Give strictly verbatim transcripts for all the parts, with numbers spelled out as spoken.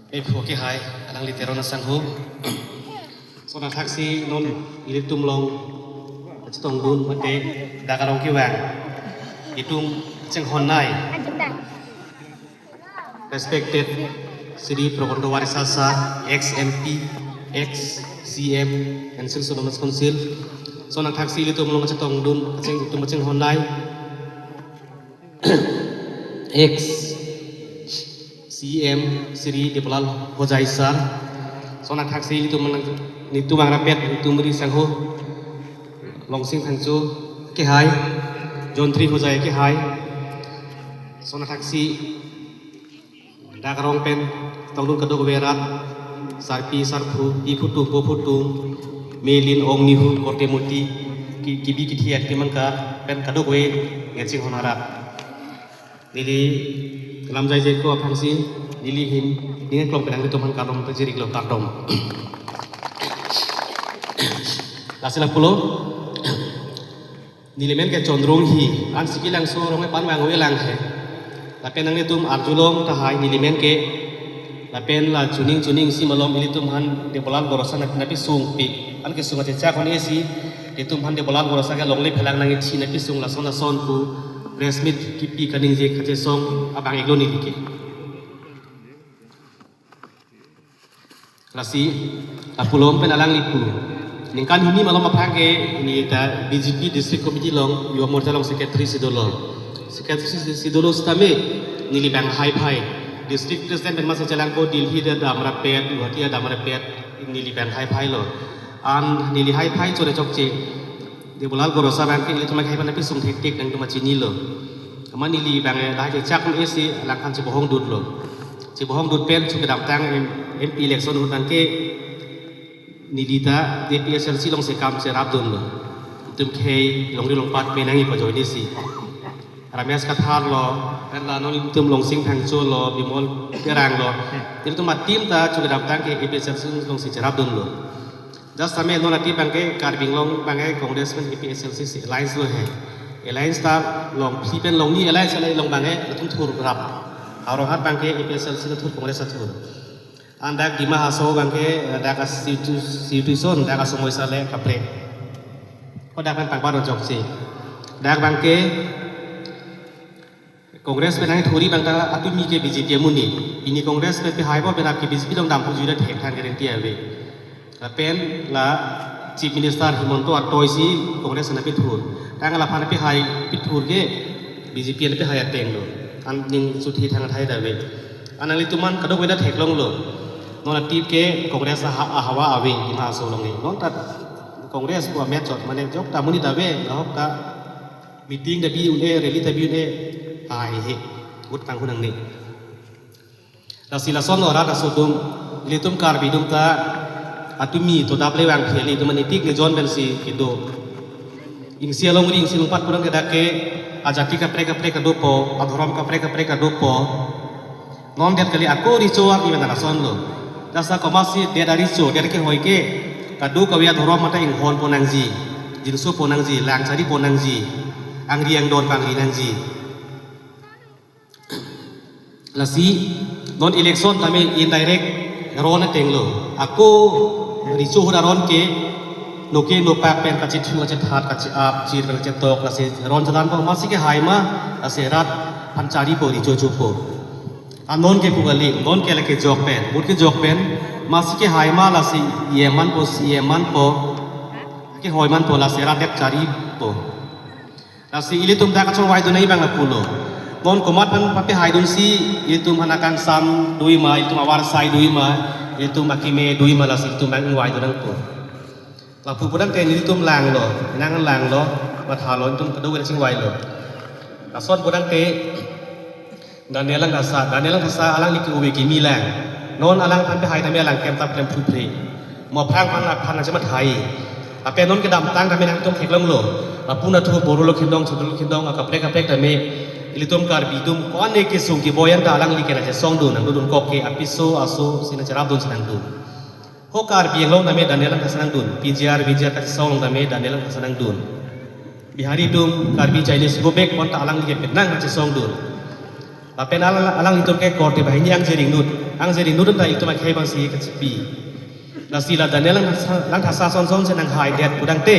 Ephu kehai, alangli Teron asangho. Lason athaksi non ilitum along kachetongdun mate dak arong kevang itum chinghonnei, respected Shri Prabondo Warisa sir, ex M P, ex C M, and Shri Autonomous Council. Lason athaksi ilitum along kachetongdun, kaching, itum kachinghonnei ex C M Shri Debolal Hojai sir. Lason athaksi itum mang, itum mang rapet, itum ri sangho, Longsing Phangcho kehai, John Three Hojai kehai. Lason athaksi dak arong pen tongdun kadokave rat, sarpi sarpo, pi phutum po phutum, Melin, Ong, Nihu, Korte Moti, ki, kibi kithi at kimangka pen kadokave nge chinghon arat. Neli lamjai jeko aphansi neli ahin ning aklong penang itum aphan kardom pajir-iklo, kardom. Lasi lapulo, neli men ke Chondro Enghi, an Sikilangso arong epan vang avelang he. Lapen nanglitum arjulong tahai neli men ke, lapen la chuning chuning si malom ilitum aphan Debolal Gorlosa nat-, napi sungpik. An kesung achechak hon esi, itum aphan Debolal Gorlosa ke longle phelang nangji napi sung lason lason pu press meet kipi kaningje kachesong abang-iklo neli ke. Lasi, apulom pen alangli pu. Ningkan hini malom aphrang ke neli ta B J P District Committee along, Yuva Morcha along Secretary si dolo. Secretary si, si dolo sitame, neli bang haiphai. District President pen masi chelangpo Delhi ta dam rapet, Guwahati ta dam rapet, neli bang haiphai lo. An neli haiphai chore chokche. Debolal Gorlosa abang ke ilitum akhai aphan napi sung thektik nangtum chinilo. Amat neli abang lahai chechak un-e si alangphan chebohong dut lo. Chebohong dut pen chu kedamtang M-, M P election ahut abang ke neli ta A P H L C along si kam cherapdun lo. Itum khei longri longpat me nangji pu ajoine si. Ramesh Kathar lo, pen la non itum Longsing Phangcho lo, Bimol Terang lo. Itum a-team ta chu kedamtang ke A P H L C along si cherapdun lo. Just same non atip abang ke Karbi Anglong abang ke Congress pen A P H L C si alliance lo he. Alliance ta long phli pen longni alliance alai long abang ke latum thur rap. Arong hat abang ke A P H L C ta thur, Congress ta thur. An dak Dima Hasao abang ke, eh, dak a situ-, situation, dak asomoi sale kaprek. Ko dak pen pangpar chokche. Dak abang ke Congress pen nangthuri abang ta atumi ke B J P amonit. Pini Congress pen pehai bo pen ap ke B J P along dampo jui ra thekthan guarantee ave. Lapen la Chief Minister Himanta atoi si Congress an pethur. Tang laphan pehai pethur ke B J P an pehai ateng lo. An ning chuthi thang athai ta ave. An nanglitum aphan kadokave ta theklonglo. Non atip ke Congress aha-, ahawa ave Dima Hasao along ke. Non ta Congress ko amet chot mane jok ta amonit ave, lahok ta meeting ta bi un-e, rally ta bi un-e. Ai he, ut kang hunang ni. Lasi lason lo rat aso atum, ilitum Karbi atum ta atumi to dap le vang pheli atum ani tik ni jon pen si kedo. Ingsi alongri, ingsi alongpat pu abang ke dak ke ajati kaprek kaprek kedopo, adhorom kaprek kaprek kedopo. Non det kali ako richo arni pen lason lo. Jasa komatsi det aricho, det kehoi ke kadokave adhorom mate inghonpo nangji, jinsopo nangji, lang charipo nangji, angri angdon pangri nangji. Lasi non election tame indirect ron ateng lo. Ako richo ahut aron ke noke nopak pen kachethu kachethat kache-ap chir kachetok lasi ron jadan po, masi kehai ma lasi rat aphan charipo richo chopo. Anon ke pu kali, non ke lake jok pen, mut ke jok pen, masi kehai ma lasi E M manpo, C E M manpo, kehoi manpo lasi rat det charipo. Lasi ilitum dak kachongvai dun nangji abang lapulo. Non komat aphan papehaidunsi, ilitum aphan akangsam dui ma, ilitum avarsai dui ma, ilitum akeme dui ma, lasi ilitum abang ingvai dun nangpo. Lapu pu abang ke nelitum langlo, nang langlo, mathalo, ilitum kadokave chingvailo. Lason pu abang ke, Daniel Langthasa, Daniel Langthasa alangli ke ove kimi lang. Non alangphan pehai tame alang kem tap klem phupre. Mo aphrang aphan aphan nangchemathai. Lapen non kedamtang tame nangtum theklonglo. Lapu nathu Boro lo khindong, Sodro lo khindong, akaprek kaprek tame. Ilitum Karbi atum ko-an ne kesung keboi an ta alangli ke nangchesongdun, nangdodun kok ke apiso aso si nangcherapdun si nangdun. Ho Karbi Anglong tame Daniel Langthasa nangdun, P G R, V G R kachesong along tame Daniel Langthasa nangdun. Bihari atum, Karbi Chinese go back pon ta alangli ke penang nangchesongdun. Lapen alang, alanglitum ke korte banghini angje ringnut. Angje ringnut ta itum akhei abangsi kachipi. Lasi la Daniel Langthasa, Langthasa asonson si nanghaidet pudangte,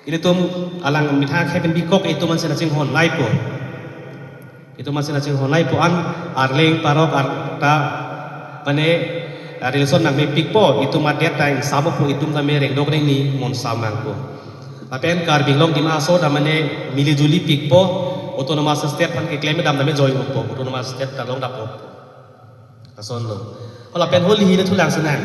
ilitum alang methang akhei pen bikok itum ansi nangchinghon nangpo. Itum ansi nangchinghon nangpo an arleng parok arta mane relation nangmepikpo, itum adet ta ingsampo, itum tame rengdok rengni monsam nangpo. Lapen Karbi Anglong Dima Hasao ta mane mili juli pikpo, autonomous state aphan keklem dam tame join-po, autonomous state ta longdappo. Lasonlo. Ho lapen holi hini thulang sinang.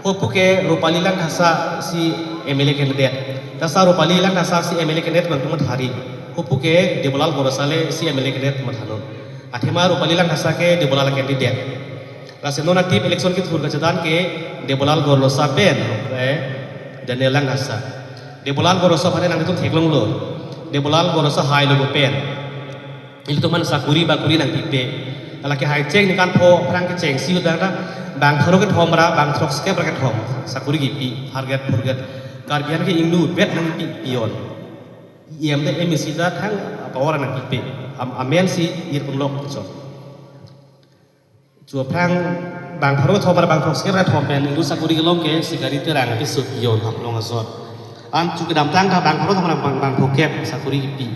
Ho puke Rupali Langthasa si M L A candidate. Thasa Rupali Langthasa si M L A candidate abang tum mathari. Ho puke Debolal Gorlosa le si M L A candidate mathanon. Athema Rupali Langthasa ke Debolal candidate. Lasi non atip election kethur kachethan ke Debolal Gorlosa pen, eh, Daniel Langthasa. Debolal Gorlosa aphan nangtum theklonglo. Debolal Gorlosa hailo pen. Ilitum aphan sakuri bakuri nangpipe. Lake haicheng ningkan pho aphrang kechengsi ahut ta bang pharo kethom ra bang throksi ra kethom sakuri kipi, third grade, fourth grade. Karbi an ke ingnuvet nangpi pion. E M de M A C ta thang power nangpipe. Am, amen si ir punlok chot. Chu aphrang bang pharo kethom ra bang throksi ra kethom pen ingnu sakuri kelong ke Sikari Terang apisut pion Haflong asor. An chu kedamtang ta bang pharo kethom ra bang, bang phokep sakuri kipi.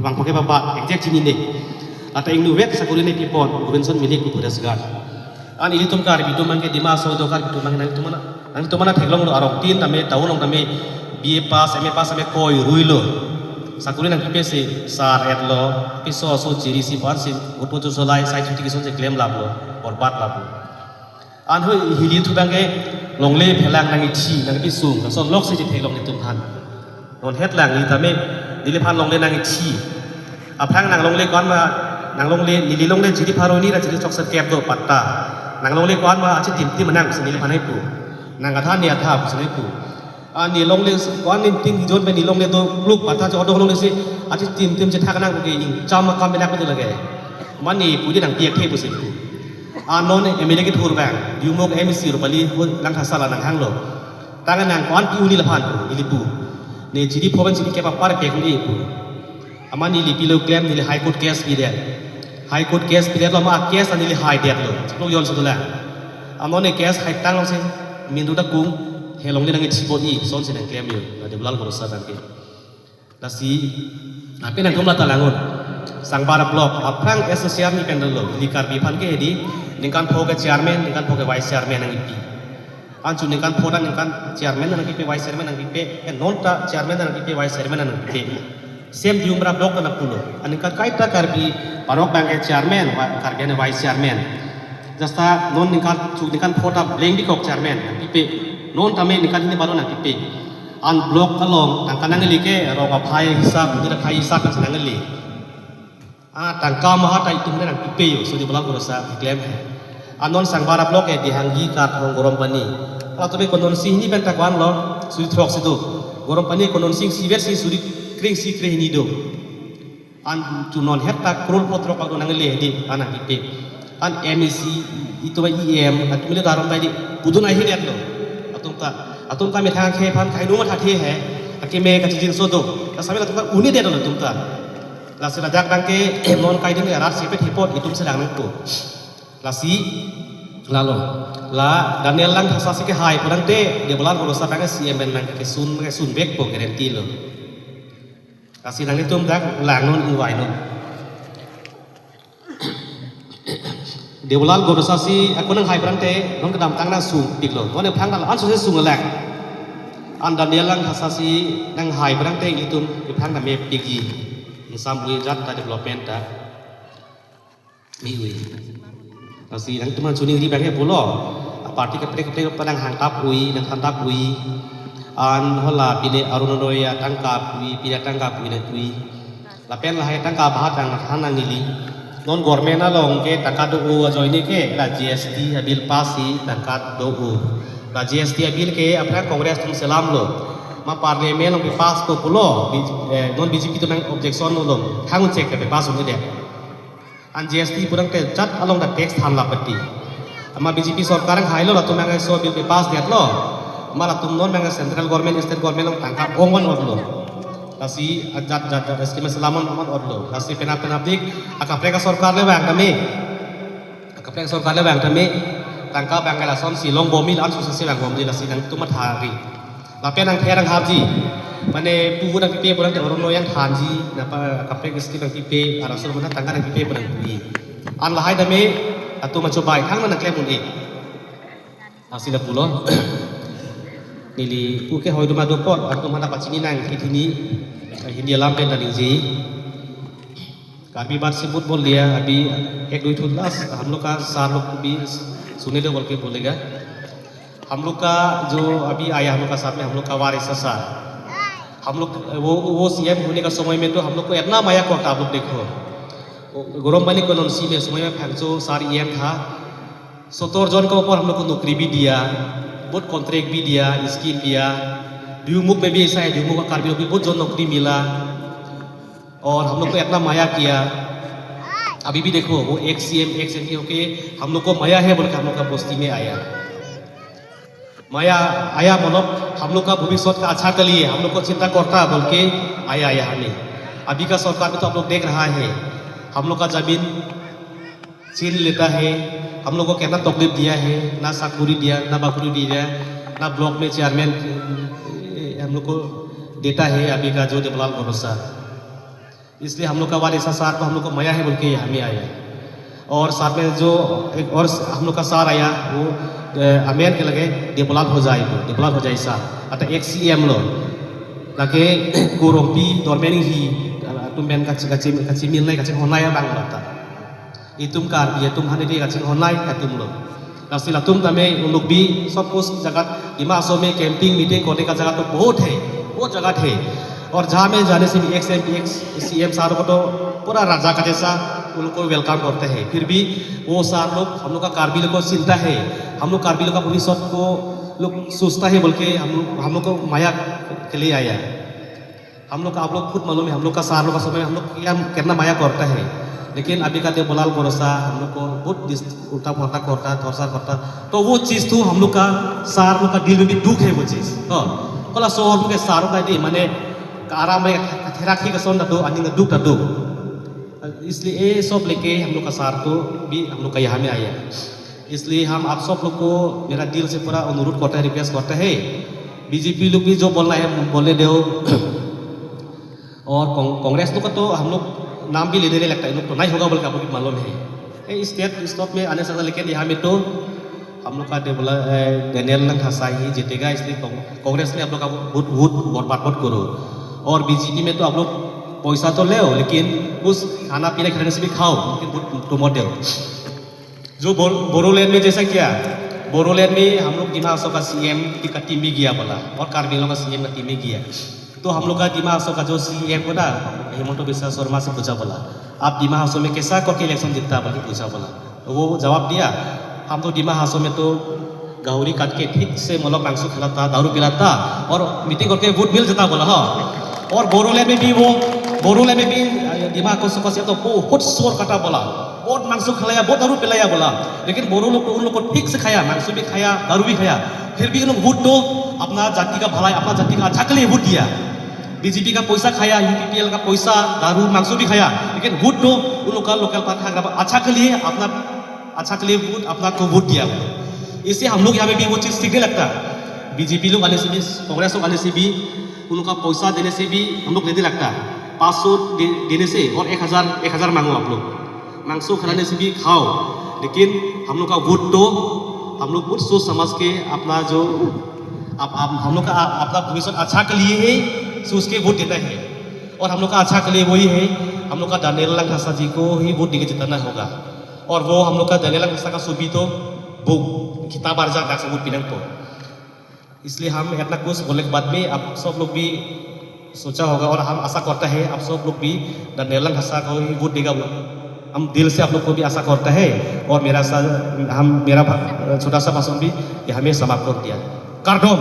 Bang phokep abat exact chinine. Lata ingnuvet sakuri nepipon Robinson Milik pu forest guard. An ilitum Karbi atum abang ke Dima Hasao do Karbi atum abang nangtum aphan, nangtum aphan theklonglo, arong tin tame, town along tame, B A pass, M A pass tame koi ruilo. Sakuri nangpipe si sar-etlo, piso aso chiri si pan si, upo chu solai, sai chuti kison si klem laplo, borbad laplo. An ho hili thu abang ke longle phelang nangkethi, nangkesung, lason lok si chetheklong itum aphan. Non het lang neli tame, neliphan longle nangkethi. Aphrang nanglongle ko-an ma, nanglongle, neli longle chiri pharo hini ra chiri throksi kep do patta. Nanglongle ko-an ma achitim tim nang pusi neliphan nangpu. Nang atha ne atha pusi nangpu. A ne longle ko-an ne tin jon pen ne longle do kluk patta cho do longle si achitim tim chethak nang ke ingcham akam benak betul lage. Mane pu di nangpi akthe pusi pu. A non M L A kethur abang, Diumok M A C Rupali Langthasa la nanghanglo. Tang nang ko-an pi uni laphan pu, ili pu. Ne chiri pho pen chiri kep apar pek uni pu. Amat neli pilo klem, neli High Court case pidet. High Court case pidetlo, amat case neli haidetlo. Chiklo yon sudula. Amat ne case haitang along si mindu ta kung, he longle nangkethi bot-i, son si nangklem yo. La Debolal Gorlosa abang ke. Lasi, ape nangtum lata langun. Sangbar block, aphrang S C R ni pen dolo. Ili Karbi aphan ke hedi, ningkan pho ke chairman, ningkan pho ke vice chairman nangkipi. An chu ningkan pho ta ningkan chairman nangkipi, vice chairman nangkipi, eh, non ta chairman nangkipi, vice chairman nangkipi. Same Diyungbra block ta nangpulo. An ningkan kaita Karbi parok abang ke chairman, wa-, Karbi an vice chairman. Jasta non ningkan chu ningkan pho ta bleng bikok chairman nangkipi. Non tame ningkan hini baru nangkipi. An block along tangka nangli ke rong aphai hisap, udir aphai hisap nangli. Ah, tangka maha ta itum nangpipe yo, so Debolal Gorlosa keklem he. Anon Sangbar block e Dihangji, Karthong, Garampani. Latum ke kononsi hini pen ta ko-an lo, suri throksi do. Garampani kononsi isi vet si suri kre isi kre hini do. An chu non het ta crore pho throk bak do nangli di, an nangpipe. An M A C, itum E M, atum le darom ta di, pudun ahi det lo. Atum ta, atum ta methang akhei aphan khai numa thathe he, akeme kachijinso do. Laso alam atum ta uni det lo atum ta. Lasi lajak abang ke non kaidin arat sipet hipot itum selang nangpo. Lasi lalo. La Daniel Langthasa si kehai pudangte Debolal Gorlosa abang ke C M pen nangkesun, kesun vekpo guarantee lo. Lasi nanglitum dak langnon, ingvainon. Debolal Gorlosa si ako nanghai pudangte non kedamtang nangsung piklo. Non aphrang ta la-an sose sung lang. An Daniel Langthasa si nanghai pudangte itum aphrang ta mepikji. Ingsam ui jat ta development ta me-ui. Lasi nangtum aphan chuningri abang ke pulo. A party kaprek kaprek pa nanghang tap ui, nangthan tap ui. An hala pine Orunodoi atangka pu-i, pine atangka pu-i nang pu-i. Lapen lahai atangka bahat ang than nangneli. Non government along ke tangka do-o ajoine ke la G S T abill pass si tangka do-o. La G S T abill ke aphrang Congress atum selamlo. Ma parliament along ke pass ko pulo, B-, eh, non B J P atum nang objection lo. Hangun check ke pass un-edet. An G S T pudangte jat along ta tax than lapati. Amat B J P sorkar nanghailo, latum nangso bill pass detlo. Amat latum non nang central government, state government along tangka ong van lo. Lasi ajat jat jat scheme selamon amat orlo. Lasi penap penapdik akaprek asorkar le bang kami. Akaprek asorkar le bang kami. Tangka bang kala som si long bomil an susasi bang bomil lasi nangtum athari. Lapen nangther nanghapji. Mane puvu nangpipe pulang te orong no yang thanji. Napa akaprek scheme nangpipe arasur mana tangka nangpipe pulang pui. An lahai dame atum achobai thang nangklem un-e. Asila pulo. Neli puke hoi duma dopot, atum hana pachini nang kithini. Hindi alam pen nangji. Karbi बात से बहुत बोल दिया, अभी एक दो ही थोड़ा हम लोग का सार लोग भी सुने दो बोल के बोलेगा। हम लोग का जो अभी आया, हम लोग का साथ में हम लोग का वारिस सार, हम लोग वो वो सीएम होने का समय में तो हम लोग को इतना मया करता, आप लोग देखो। वो गरम पानी को नॉन सी में समय में फैंसो सार ईएम था, सत्तर जन के ऊपर हम लोग को नौकरी भी दिया, बहुत कॉन्ट्रैक्ट भी दिया, स्कीम दिया। ड्यूमुख में भी ऐसा है, ड्यूमुख का कार्बी लोग भी बहुत जन नौकरी मिला। और हम लोग को इतना मया किया। अभी भी देखो, वो एक सीएम एक सीएम होके हम लोग को मया है बोल के हम लोग का बस्ती में आया। मया आया मतलब हम लोग का भविष्य का अच्छा के लिए हम लोग को चिंता करता बोल के आया यहाँ में। अभी का सरकार में तो आप लोग देख रहा है, हम लोग का जमीन छीन लेता है, हम लोग को कितना तकलीफ दिया है, ना साकुरी दिया, ना बाकुरी दिया, ना ब्लॉक में चेयरमैन हम लोग को देता है अभी का जो देवलाल भरोसा। इसलिए हम लोग का वारिस सार को हम लोग को मया है बोल के यहाँ में आया। और साथ में जो एक और हम लोग का सार आया, वो अमेन के लगे देवलाल हो जाए, वो देवलाल हो जाए सार। अतः एक सीएम लो, lake Kurongpi Dormeni hi, atum pen kachi kachi kachi milnai kachi honai abang bata. Itum Karbi, itum hani di kachi honai atum lo. Lasi latum tame उन लोग भी सब कुछ जगह दिमा हासो में कैंपिंग मीटिंग करने का जगह तो बहुत है, बहुत जगह है। और जहाँ में जाने से भी एक्स एम एक्स सीएम सार को तो पूरा राजा का जैसा उनको वेलकम करते हैं। फिर भी वो सार लोग हम लोग का कार्बी लोग को चिंता है, हम लोग कार्बी लोग का भविष्य को लोग सोचता है बोल के हम लोग हम लोग को मया के लिए आया है। हम लोग का आप लोग खुद मालूम है, हम लोग का सार लोग का समय में हम लोग क्या कितना मया करता है। लेकिन अभी का देवलाल भरोसा हम लोग को बहुत उल्टा पुल्टा करता, टॉर्चर करता। तो वो चीज तो हम लोग का सार लोग का दिल में भी दुख है वो चीज। तो कला सोहर के सार का दी माने आराम में थेरा खी का सोन दो, अनिंग दुख दो। इसलिए ये सब लेके हम लोग का सार को भी हम लोग का यहाँ में आया। इसलिए हम आप सब लोग को मेरा दिल से पूरा अनुरोध करता है, रिक्वेस्ट करता है, बीजेपी लोग भी जो बोलना है बोलने दो। और कांग-, कांग्रेस लोग का तो हम लोग नाम भी लेने नहीं लगता, इन लोग तो नहीं होगा बोल के आप लोग को मालूम है। ये स्टेट स्टॉप में आने से लेकिन यहाँ में तो हम लोग का डेवलप, ए, डैनियल लंगथासा ही जीतेगा, इसलिए कांग-, कांग्रेस में आप लोग का वोट, वोट बर्बाद मत करो। और बीजेपी में तो आप लोग पैसा तो ले, लेकिन कुछ खाना पीना खिलाने से भी खाओ, लेकिन वोट तो मत दो। जो बोर-, बोरोलैंड में जैसा क्या, बोरोलैंड में हम लोग दिमा हासो का सीएम की, का टीम भी गया बोला, और कार्बी आंगलोंग का सीएम का टीम भी गया। तो हम लोग का दिमा हासो का जो सीएम को ना, हिमंत बिस्वा शर्मा से पूछा बोला, "आप दिमा हासो में कैसा करके इलेक्शन जीतता?" बोल के पूछा बोला। तो वो जवाब दिया, "हम तो दिमा हासो में तो गाहरी काट के ठीक से मतलब मांस खिलाता, दारू पिलाता और मीटिंग करके वोट मिल जाता," बोला। हाँ, और बोरोलैंड में भी वो, बोरोलैंड में भी, अ, दिमा हासो का सीएम तो बहुत चोर काटा बोला, बहुत मांस खिलाया, बहुत दारू पिलाया बोला। लेकिन बोरो लोग तो उन लोग को ठीक से खाया, मांस भी खाया, दारू भी खाया, फिर भी उन लोग वोट तो अपना जाति का भलाई, अपना जाति का अच्छा के लिए वोट दिया। बीजेपी का पैसा खाया, यूपीपीएल का पैसा, दारू, मांस भी खाया, लेकिन वोट तो उन लोग का लोकल पार्टी अच्छा के लिए, अपना अच्छा के लिए वोट, अपना को वोट दिया। इससे हम लोग यहाँ में भी वो चीज़ सीखने लगता। बीजेपी लोग आने से भी, कांग्रेस लोग आने से भी, उन लोग का पैसा देने से भी हम लोग लेने लगता। पाँच सौ दे-, देने से और एक हज़ार, एक हज़ार मांगो आप लोग। मांस खिलाने से भी खाओ, लेकिन हम लोग का वोट तो हम लोग बहुत सोच समझ के अपना जो आप, आप, हम लोग का आ-, अपना भविष्य अच्छा के लिए है, सोच के वोट देना है। और हम लोग का अच्छा के लिए वही है, हम लोग का डैनियल लंगथासा जी को ही वोट देके जिताना होगा। और वो हम लोग का डैनियल लंगथासा का सुबी तो वो किताब अर्जा का सबूत पिनंग को। इसलिए हम इतना कुछ बोलने के बाद में आप सब लोग भी सोचा होगा और हम आशा करता है आप सब लोग भी डैनियल लंगथासा को ही वोट देगा। हम दिल से आप लोग को भी आशा करता है और मेरा सा-, हम, मेरा भा-, छोटा सा भाषण भी यहाँ में समाप्त कर दिया। Kardom।